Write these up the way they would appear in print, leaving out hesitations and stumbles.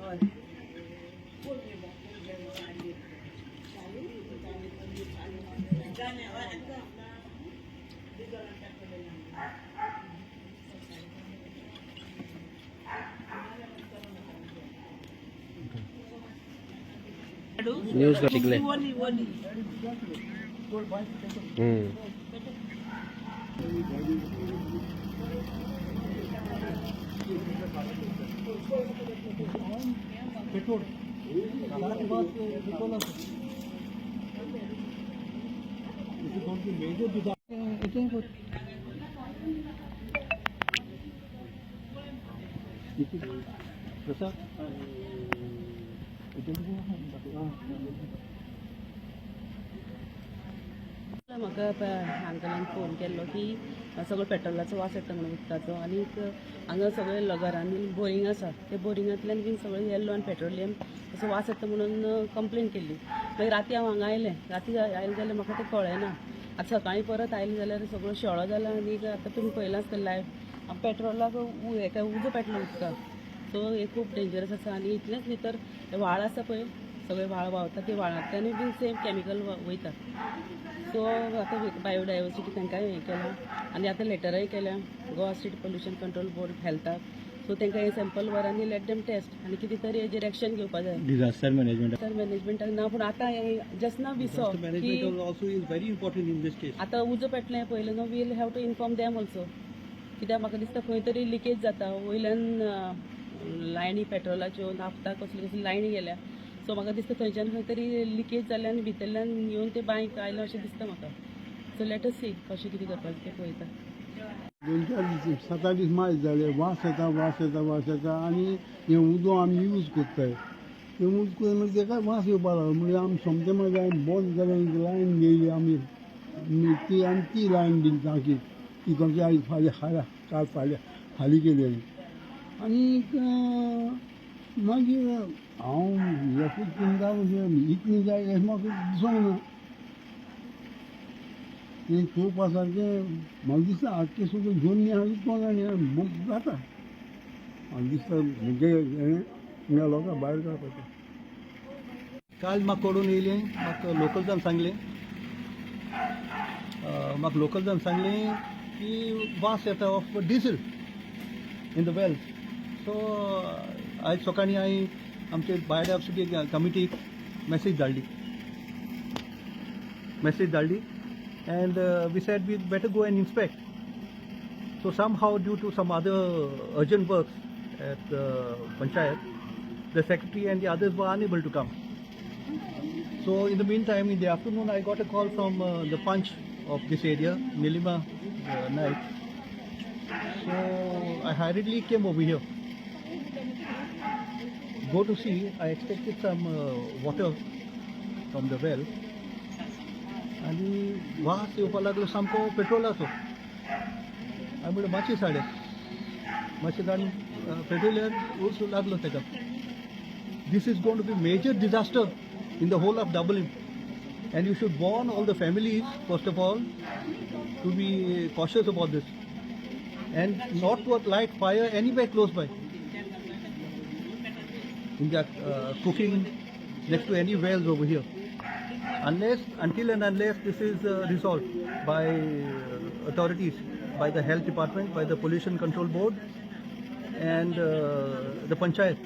हय. न्यूज शिकले. Petrol petrol. This is going to be major disaster. Prasad. म्हाका अंकलान phone केल्लो की सगळो पेट्रोलाचो वास येता म्हणून उदकाचो. आनीक हांगा सगळे घरांनी बोरींग आसा, ते बोरिंगांतल्यान बीन सगळें येल्लो आनी पेट्रोलियम असो वास येता म्हणून कंप्लेन केल्ली. मागीर राती हांव हांगा आयलें. राती आयलें जाल्यार म्हाका तें कळ्ळें ना. आतां सकाळीं परत आयलें जाल्यार सगळो शेळो जाला. आनी आतां तुमी पळयलां आसतलें लायव, पेट्रोलाक हेका उजो पेटलो उदकाक. सो हें खूब डेंजरस आसा. आनी इतलेंच न्ही तर हे व्हाळ आसा पळय, सगळे व्हाळ व्हांवता, ते व्हाळांतल्यानूय बीन सेम कॅमिकल वयता. सो आतां बायोडायवर्सिटी तांकांय हें केलां आनी आतां लेटरय केल्या Goa State Pollution Control Board हेल्थाक. सो तांकां हें सॅम्पल व्हर आनी लेट देम टेस्ट आनी कितें तरी हेजेर एक्शन घेवपा जाय. Disaster management. तर मॅनेजमेंटाक ना, पूण आतां just now we saw Disaster की management also is very important in this case. आतां उजो पेटलें पयलें न्हू, we'll have to inform them also. कित्याक म्हाका दिसता खंय तरी लिकेज जाता वयल्यान, लायनी पेट्रोलाच्यो, नाफ्ता, कसली कसली लायनी गेल्या. सो म्हाका दिसता थंयच्यान खंय तरी लिकेज जाल्या आनी भितरल्यान येवन ते बांयक आयलें अशें दिसता म्हाका. सो let us सी कशें कितें करपाचें तें पळयता. 2-4 दीस, 7-8 दीस मायज जाले, वास येता, वास येता, वास येता. आनी हें उदक आमी यूज करताय. तें यूज करून मागीर तेका वास येवपा लागलो. म्हणजे आमी सोमतें मागीर आमी बंद जालें, लायन गेली आमी ती आनी ती लायन दिली तांकी ती तांची आयज फाल्यां फाल्यां काल फाल्यां हाली केली आमी. आनीक मागीर हांव एकूच चिंता, इतलें जाय अशें म्हाका दिसोंक ना. तें चोवपा सारकें म्हाका दिसता. आख्खें सगळें जोडणी आहा कोण जाणी जाता. म्हाका दिसता म्हगे हें ह्या लोकां भायर काडपाचें. काल म्हाका कळून येयलें, म्हाका लोकल्सान सांगलें, म्हाका लोकल्सान सांगलें की वास येता of diesel in the wells. So आयज सकाळीं हांवें आमचे बायोडायवर्सिटी कमिटीक मॅसेज धाडली, मॅसेज धाडली and we said we better go and inspect. So somehow, due to some other urgent works at the panchayat, the secretary and the others were unable to come. So in the meantime, in the afternoon, I got a call from the panch of this area, Nilima Naik. So I hurriedly came over here. Go to see, I expected some water from the well. आनी वास येवपा लागलो सामको पेट्रोलाचो. हांवें म्हणलें मातशें हाडे, मातशें जाण पेट्रोलियम ऊस लागलो तेका. This is going to be major disaster in the whole of Dabolim and you should warn all the families, first of all, to be cautious about this and not to light fire anywhere close by in their cooking, next to any wells over here, unless until and unless this is resolved by authorities, by the health department, by the Pollution Control Board and the panchayat.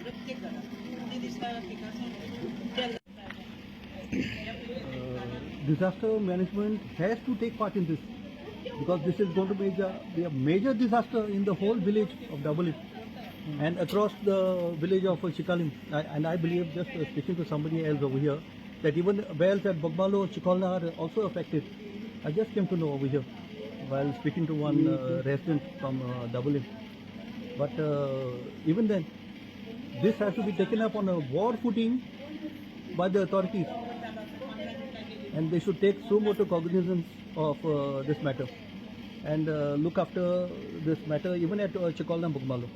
Disaster management has to take part in this because this is going to be a major disaster in the whole village of Dabolim and across the village of Chicalim. And I believe, just speaking to somebody else over here, that even wells at Bogmalo, Chicolna are also affected. I just came to know over here while speaking to one resident from Dabolim. But even then, this has to be taken up on a war footing by the authorities and they should take suo motu cognizance of this matter and look after this matter even at Chicolna, Bogmalo.